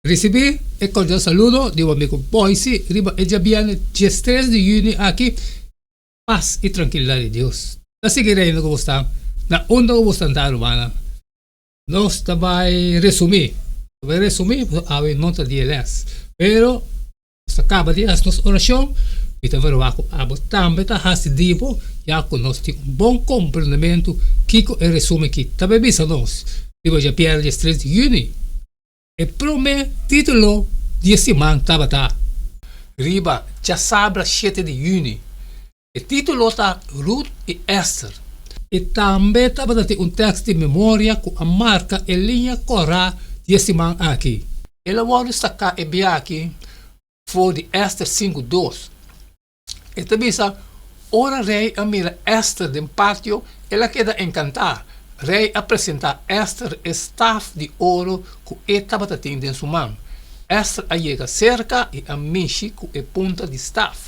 Risibí e kordial saludo di bo amigo Boyce riba e djabièrnè diestres di yüni aki. Pas i trankilidat di Dios ta sigui reina ku bo sta na unda ku bo sta ta rumannan. Nos ta bai resumí, ta bai resumí pasobra awe no ta dia lès, pero nos ta kaba di hasi nos orashon, mi ta verwagt ku abo tambe ta hasi di bo ya ku nos tin un bon komprendementu kiko e resumen aki ta bai bisa nos riba djabièrnè diestres di yüni. E promé título di e siman tabata. Riba djasabra shete di yüni. E título ta Rut i Ester. I tambe tabata tin un tèks di memoria ku a marka e liña kòrá di e siman aki. El a wòrdu saká e bia aki for di Ester 5:2. E ta bisa, Ora rei a mira Ester den patio, el a keda enkantá. Rei a presentá Ester e staf di oro ku e tabata tin den su man. Ester a yega serka i a mishi ku e punta di staf.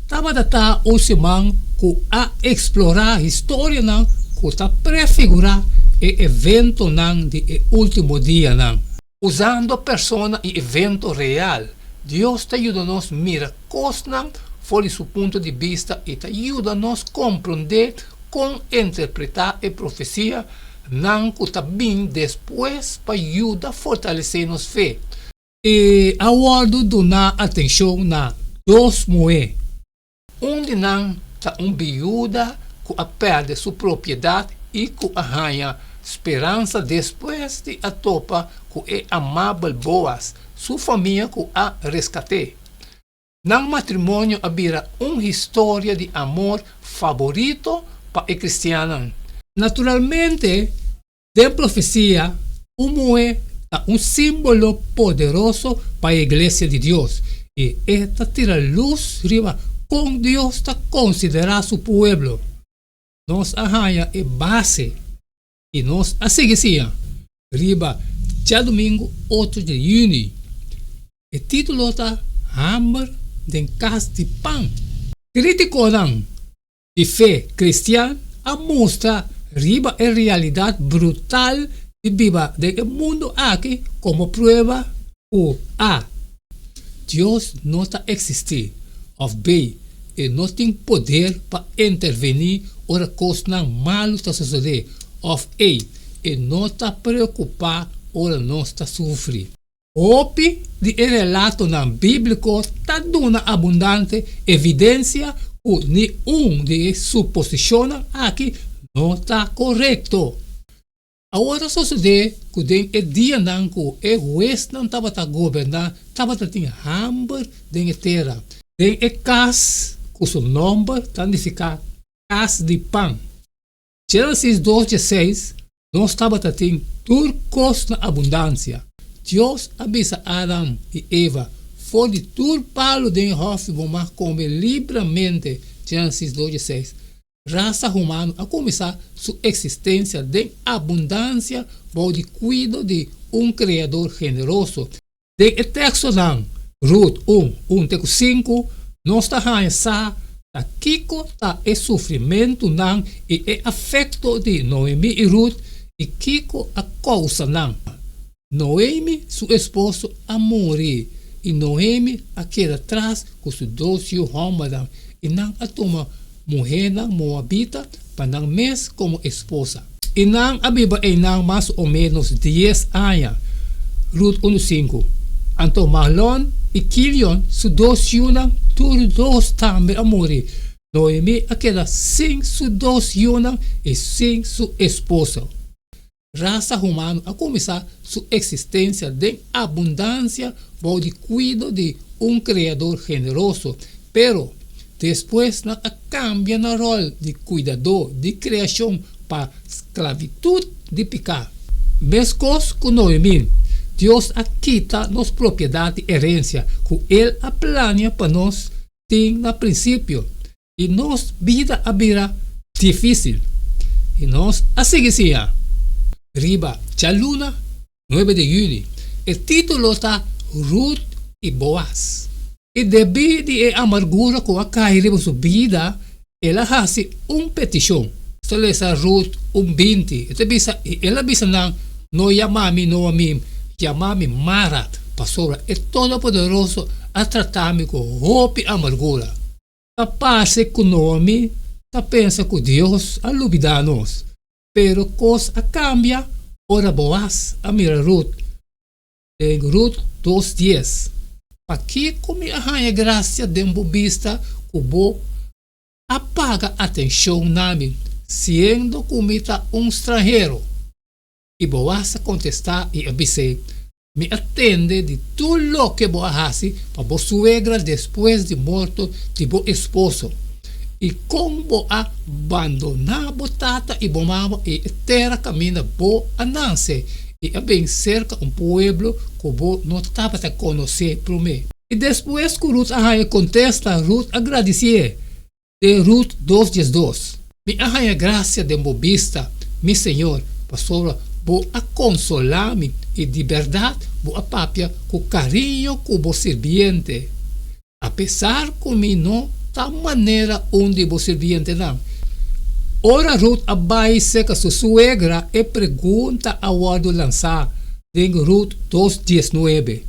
Tabata ta un siman ku a eksplorá historianan ku ta prefigurá e eventonan di e último dianan. Usando persona i evento real, Dios ta yuda nos mira kosnan for di su punto di bista i ta yuda nos komprondé kon interpretá e profesia nan ku ta bin despues pa yuda fortalesé nos fe. I a wòrdu duná atenshon na dos muhé. Un di nan ta un biuda ku a pèrdè su propiedat i ku a haña speransa despues di a topa ku e amabel Boas, su famia ku a reskat'é. Nan matrimonio a bira un historia di amor faborito pa e kristiannan. Naturalmente, Den profesia, un muhé ta un símbolo poderoso pa e iglesia di Dios, i e ta tira lus riba kon Dios ta konsiderá su pueblo. Nos a haña e base i nos a sigui siña riba djadumingu ocho di yüni. E título ta Hamber den Kas di Pan. Krítikonan di fe kristian a mustra riba e realidat brutal di biba den e mundu aki komo prueba ku A. Dios no ta eksistí òf B. E no tin poder pa intervení ora kosnan malu ta sosodé òf E. E no ta preokupá ora nos ta sufri. Hopi di e relatonan bíbliko ta duna abundante evidensia ku ni un di e suposishonnan aki no ta korekto. Awor a sosodé ku den e dianan ku e huesnan tabata goberná tabata tin hamber den e tera. Den e kas ku su nòmber ta nifiká kas di pan. Génesis dos dieseis, Nos tabata tin tur kos na abundansia. Dios a bisa Adam i Eva, For di tur palu den e hòfi bo mag kome libramente. Génesis dos dieseis, Rasa humano a kuminsá su eksistensia den abundansia bou di kuido di un Kreador generoso. Den e tekstonan Rut un, un te ku sinku, nos ta haña sa ta kiko ta e sufrimentunan i e afekto di Noemí i Rut i kiko a kousa nan. Noemi su esposo a muri i Noemi a keda tras ku su dos yu hòmbernan i nan a tuma muhénan moabita pa nan mes komo esposa. I nan a biba einan mas o ménos dies aña. Rut unu sinku. Anto Mahlon i Kilion, su dos yunan, tur dos tambe a muri. Noemí a keda sin su dos yunan i sin su esposo. Rasa humano a kuminsá su eksistensia den abundansia bou di kuido di un Kreador generoso. Pero, despues nan a kambia nan ròl di kuidadó di kreashon pa sklavitut di piká. Meskos ku Noemí, Dios a kita nos propiedat di erensia ku el a plania pa nos tin na prinsipio. I nos bida a bira difísil. I nos a sigui siña. Riba djaluna nuebe di yüni. E título ta Rut i Boaz. I debí di e amargura ku a kai riba su bida, el a hasi un petishon. Nos ta lesa Rut un 20. E ta bisa, I el a bisa nan, No yama mi Noamim, yama mi Mara, Pasobra e Todopoderoso a trata mi ku hopi amargura. Ta parse ku Noemi ta pensa ku Dios a lubidá nos. Pero kos a kambia ora Boaz a mira Rut den Rut dos dies. Pakiko mi a haña grasia den bo bista ku bo a paga atenshon na mi, siendo ku mi ta un stranhero? I Boaz a kontestá i a bis'é, Mi a tende di tur loke bo a hasi pa bo suegra despues di morto di bo esposo, i kon bo a bandoná bo tata i bo mama i e tera kaminda bo a nanse, i a bin serka un pueblo ku bo no tabata konosé promé. I despues ku Rut a haña kontesta, Rut a gradisié. Den Rut dos 12. Mi a haña grasia den bo bista, mi Señor, pasobra bo a konsolá mi i di bèrdat bo a papia ku kariño ku bo sirbiente, apesar ku mi no ta manera un di bo sirbientenan. Ora Rut a bai serka su suegra, e pregunta a wòrdu lansá den Rut dos 19.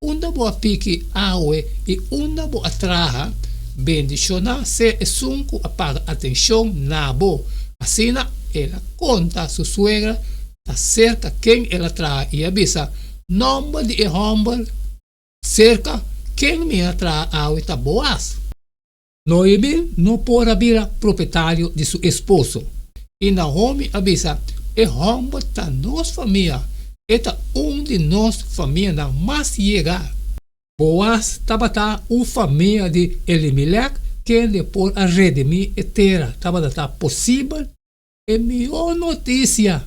Unda bo a piki awe i unda bo a traha, bendishoná sea esun ku a paga atenshon na bo. Asina el a konta su suegra ta serka ken el a traha i a bisa, Nòmber di e hòmber serka ken mi a traha awe ta Boaz. Noemi no por a bira propietario di su esposo. I Naomi a bisa, E hòmber ta nos famia, e ta un di nos famianan mas yegá. Boaz tabata un famia di Elimelek kende por a redimí e tera. Tabata ta posibel? E mihó notisia,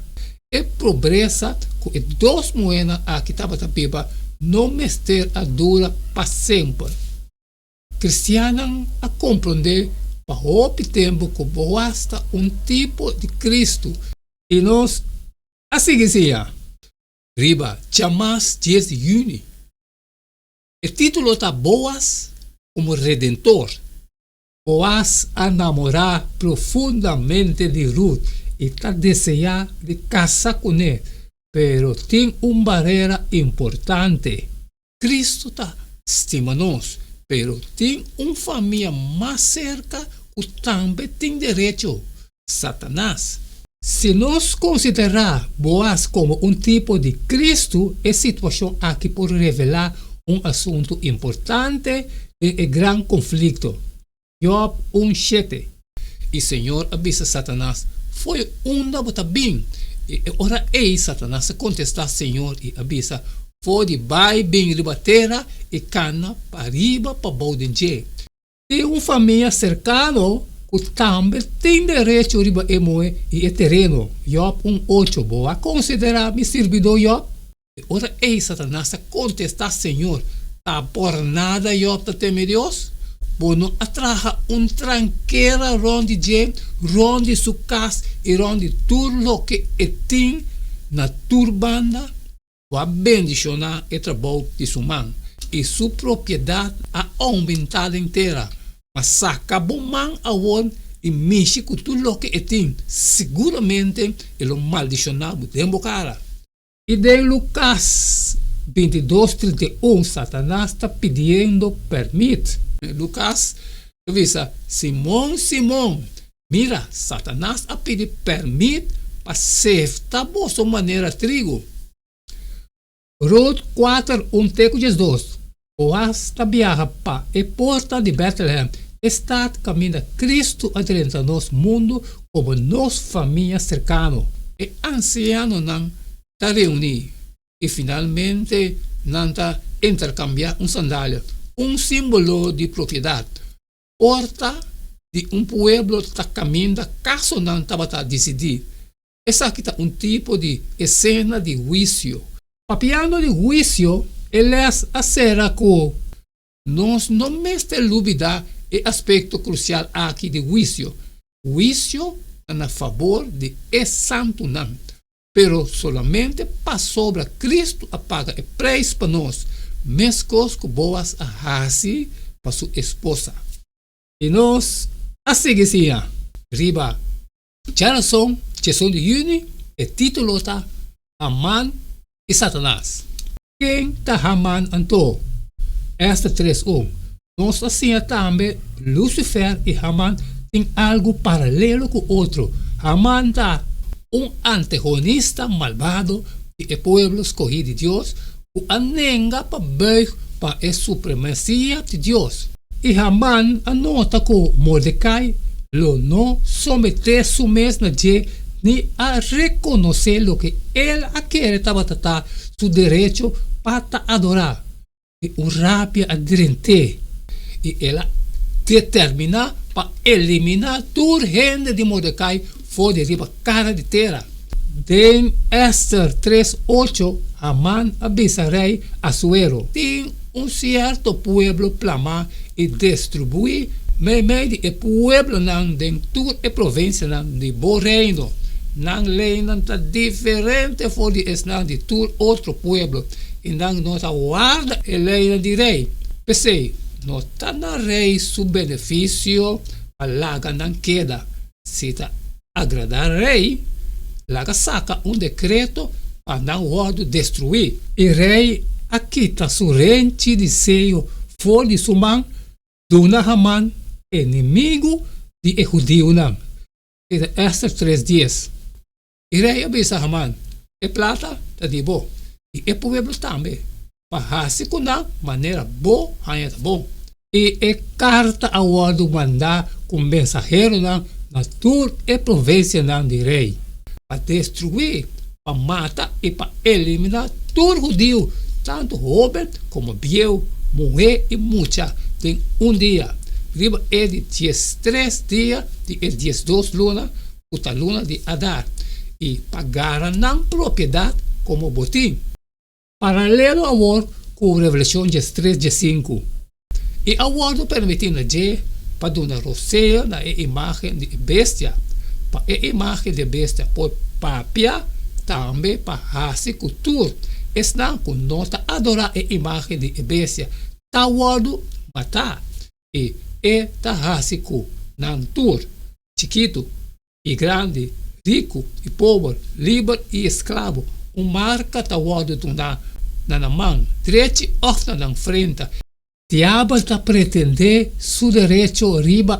e pobresa ku e dos muhénan aki tabata biba no mester a dura pa semper. Kristiannan a komprondé pa hopi tempu ku Boaz ta un tipo di Kristu. I nos a sigui siña riba djamas 10 di yüni. E título ta Boaz komo Redentor. Boaz a namorá profundamente di Rut i ta deseá di kasa kuné, pero tin un barera importante. Cristo ta stima nos, pero tin un famia mas cerca cu tambe tin derecho, Satanas. Si nos considera Boaz como un tipo di Cristo, e situacion aki por revela un asunto importante den e gran conflicto. Job un shete. I Señor a bisa Satanas, Fo'i unda bo ta bin? I e ora ei Satanas a kontestá Señor i a bisa, For di bai bin riba tera i kana pariba pabou den dje. Tin un famia serkano ku tambe tin derecho riba e muhé i e tereno. Job un ocho. Bo a konsiderá mi sirbidó Job? E ora ei Satanas a kontestá Señor, Ta por nada Job ta teme Dios? Bo no a traha un trankera rònt di dje, rònt di su kas i rònt di tur loke e tin na tur banda? Bo a bendishoná e trabou di su man, i su propiedat a oumentá den tera. Ma saka bo man awor i mishi ku tur loke e tin, siguramente e lo maldishoná bo den bo kara. I den Lukas 22, 31 Satanas ta pidiendo pèrmit. Lukas ta bisa, Simon, Simon, mira, Satanas a pidi pèrmit pa sefta boso manera trigu. Rut kuater, un te ku 12, Boaz ta biaha pa e porta di Bètlehèm, e stat kaminda Kristu a drenta nos mundu komo nos famia serkano. E ansianonan ta reuní i finalmente nan ta interkambiá un sandalia, un símbolo di propiedat. Porta di un pueblo ta kaminda kasonan tabata disidí. Esaki ta un tipo di esena di huisio. Papiando di huisio, e les a sera ku nos no mester lubidá e aspekto krusial aki di huisio, Huisio ta na fabor di e santunan, pero solamente pasobra Kristu a paga e preis pa nos, meskos ku Boaz a hasi pa su esposa. I nos a sigui siña riba Djarason, 11 di yüni, e título ta Haman i Satanas. Ken ta Haman anto? Ester 3 un. Nos a siña tambe Lucifer i Haman tin algu paralelo ku otro. Haman ta un antegonista malbado di e pueblo skohí di Dios ku a nenga pa buig pa e supremasia di Dios. I Haman a nota ku Mordekai lo no someté su mes na dje ni a rekonosé loke el a kere tabata ta su derecho pa ta adorá. I un rabia a drent'é, i el a determiná pa eliminá tur hende di Mordekai for di riba kara di tera. Den Ester tres ocho, Haman a bisa rei Asuero, Tin un sierto pueblo plamá i destribuí meimei di e pueblonan den tur e provinsianan di bo reino. Nan leinan ta diferente for di esnan di tur otro pueblo, i nan no ta warda e leinan di rei. P'esei, no ta na rei su benefisio pa laga nan keda. Si ta agradá rei, laga saka un dekreto pa nan wòrdu destruí. I rei a kita su renchi di seyo for di su man, duna Haman, enemigu di e hudiunan. Esei ta Ester tres dies. I rei a bisa Haman, E plata ta di bo, i e pueblo tambe, pa hasi ku nan manera bo haña ta bon. I e karta a wòrdu mandá ku mensaheronan na tur e provinsianan di rei, pa destruí, pa mata i pa eliminá tur hudiu, tantu hóben komo bieu, muhé i mucha, den un dia, riba e di diestres dia di e diesdos luna, ku ta luna di Adar, i pa gara nan propiedat komo botin. Paralelo awor ku Revelashon diestres diesinku, i a wòrdu permití na dje pa duna rosea na e imágen di e bestia, pa e imágen di e bestia por papia tambe pa hasi ku tur esnan ku no ta adorá e imágen di e bestia ta wòrdu matá, i e ta hasi ku nan tur, chikitu i grandi, riku i pober, liber i esklabo, un marka ta wòrdu duná na nan man drechi òf na nan frenta. Diabel ta pretendé su derecho riba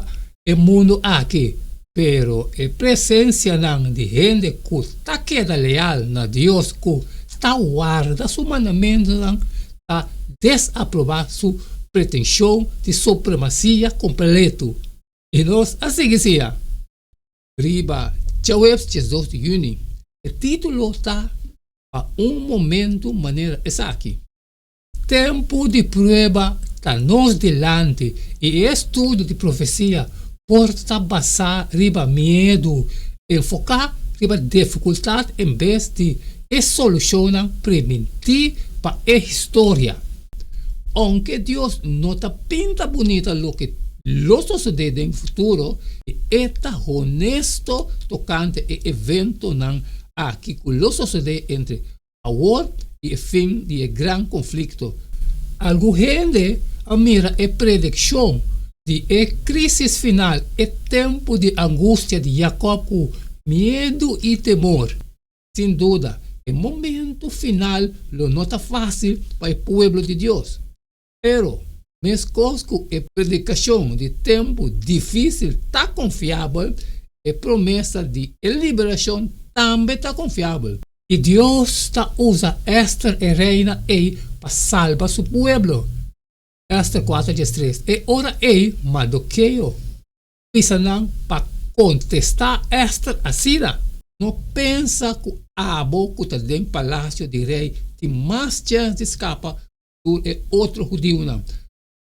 e mundu aki, pero e presensianan di hende ku ta keda leal na Dios ku ta warda su mandamentunan ta desaprobá su pretenshon di supremasia kompletu. I nos a sigui siña riba djaweps diesdos di yüni. E título ta Pa un Momentu Manera Esaki. Tempu di prueba ta nos dilanti i e estudio di profesia por ta basá riba miedu, enfoká riba difikultat en bes di e solushonnan primintí pa e historia. Ounke Dios no ta pinta bunita loke lo sosodé den futuro, e ta honesto tokante e eventonan aki ku lo sosodé entre awor i e fin di e gran konflikto. Algun hende a mira e predikshon di e krísis final, e tempu di angustia di Jakòb ku miedu i temor. Sin duda, e momento final lo no ta fácil pa e pueblo di Dios. Pero, mescos cu e predicacion di tempu difícil ta confiabel, e promesa di e liberacion tambe ta confiabel. I Dios ta usa Ester e reina ei pa salba su pueblo. Ester cuater diestres. E ora ei Mardokeo bisa nan pa kontestá Èster asina, No pensa ku abo ku ta den palasio di rei tin mas chèns di skapa ku tur e otro hudiunan.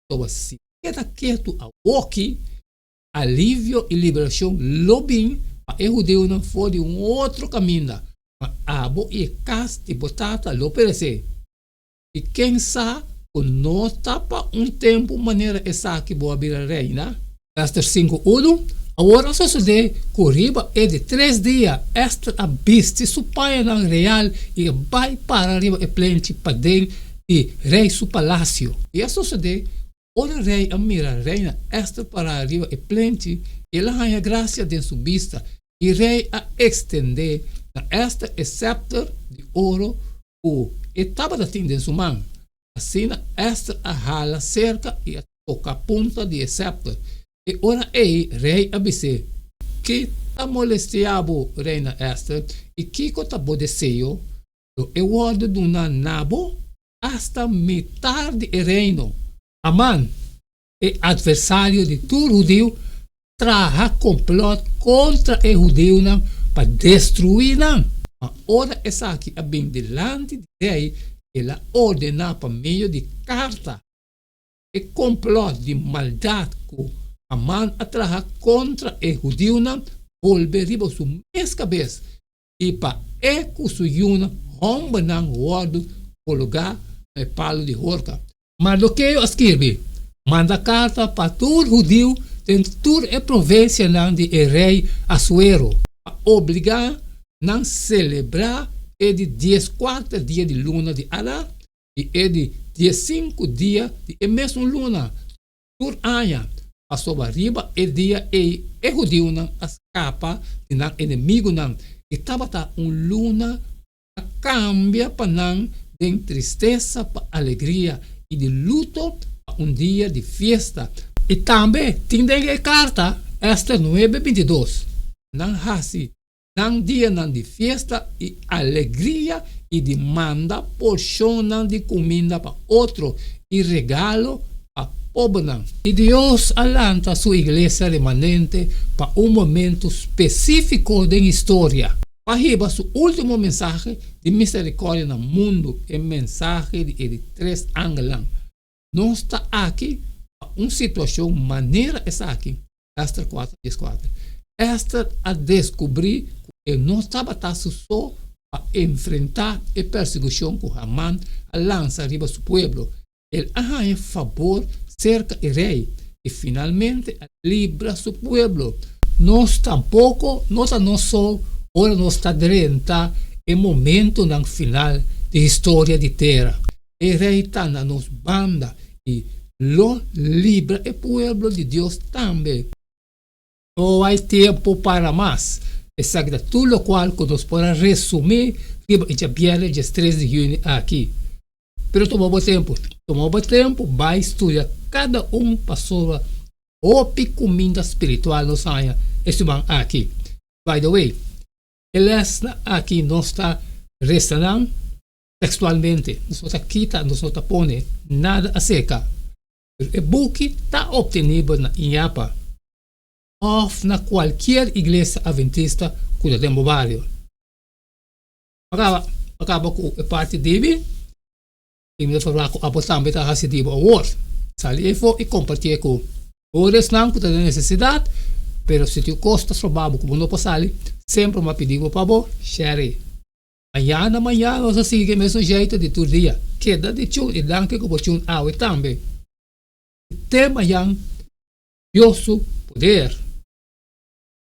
Pasobra si keda ketu awoki, alivio i liberashon lo bin pa e hudiunan for di un otro kaminda, ma abo i e kas di bo tata lo peresé. I ken sa ku no ta pa un tempu manera esaki bo a bira reina? Ester sinku unu Awor a sosodé ku riba e di tres dia Ester a bisti su pañanan real i a bai para riba e plenchi paden di rei su palasio. I a sosodé ku ora rei a mira reina Ester pará riba e plenchi, el a haña grasia den su bista, i rei a ekstendé na Ester e sèpter di oro. ku e tabata tin den su man. Asina Ester a hala serka i a toka punta di e sèpter. E ora ei rei a bis'é, Ki ta molestiá bo, reina Ester, i kiko ta bo deseo? Lo e wòrdu duna na bo asta mitar di e reino. Haman, e atversario di tur hudiu, traha komplòt kontra e hudiunan pa destruí nan. Ma ora esaki a bin dilanti di rei, el a ordená pa medio di karta e komplòt di maldat ku Haman a traha kontra e hudiunan bolbe riba su mes kabes, i pa e ku su yunan hòmbernan wòrdu kologá na e palu di horka. Mardokeo a skirbi, Manda karta pa tur hudiu den tur e provinsianan di e rei Asuero, pa obligá nan selebrá e di dieskuater dia di luna di Adar i e di diesinku dia di e mesun luna tur aña, pasobra riba e dia ei e hudiunan a skapa di nan enemigunan i tabata un luna a kambia pa nan den tristesa pa alegria i di luto pa un dia di fiesta. I tambe tin den e karta Ester nuebe 22, Nan hasi nan dianan di fiesta i alegria i di manda porshonnan di kuminda pa otro i regalo pa pobernan. I Dios a lanta su iglesia remanente pa un momentu spesífiko den historia. Pa hiba su último mensahe di miserikòrdia na mundu, e mensahe di e di tres angelnan. Nos ta aki pa un situashon manera esaki, Ester kuater dieskuater. Ester a deskubrí ku e no tabata su so pa enfrentá e persekushon ku Haman a lansa riba su pueblo. El a haña fabor serka e rei i finalmente a libra su pueblo. Nos tampoko no ta nos so ora nos ta drenta e momentonan final di historia di tera. E rei ta na nos banda i lo libra e pueblo di Dios tambe. No hay tempo para mas. Esaki ta tur lokual ku nos por a resumí riba e djabièrnè 13 di yüni aki. Pero tuma bo tempu. Tuma bo tempu bai studia kada un pasobra hopi kuminda spiritual nos haña e siman aki. By the way, e lèsnan aki nos ta resa nan tekstualmente. Nos no ta kita, nos no ta pone nada aserka. Pero e buki ta optenibel na IAPA òf na kualkier iglesia Adventista ku ta den bo bario. Pa kaba, pa kaba ku e parti di mi, i mi ta forma ku abo tambe ta hasi di bo awor. Sali efo i kompartié ku tur esnan ku ta den nesesidat, pero si tin kos ta stroba bo ku bo no por sali, semper mi a pidi bo pa bo share. Mañana mañana nos a sigui ku e mesun jeito di tur dia. Keda di chun i danki ku bo chun awe tambe. Te mañan, Dios su poder.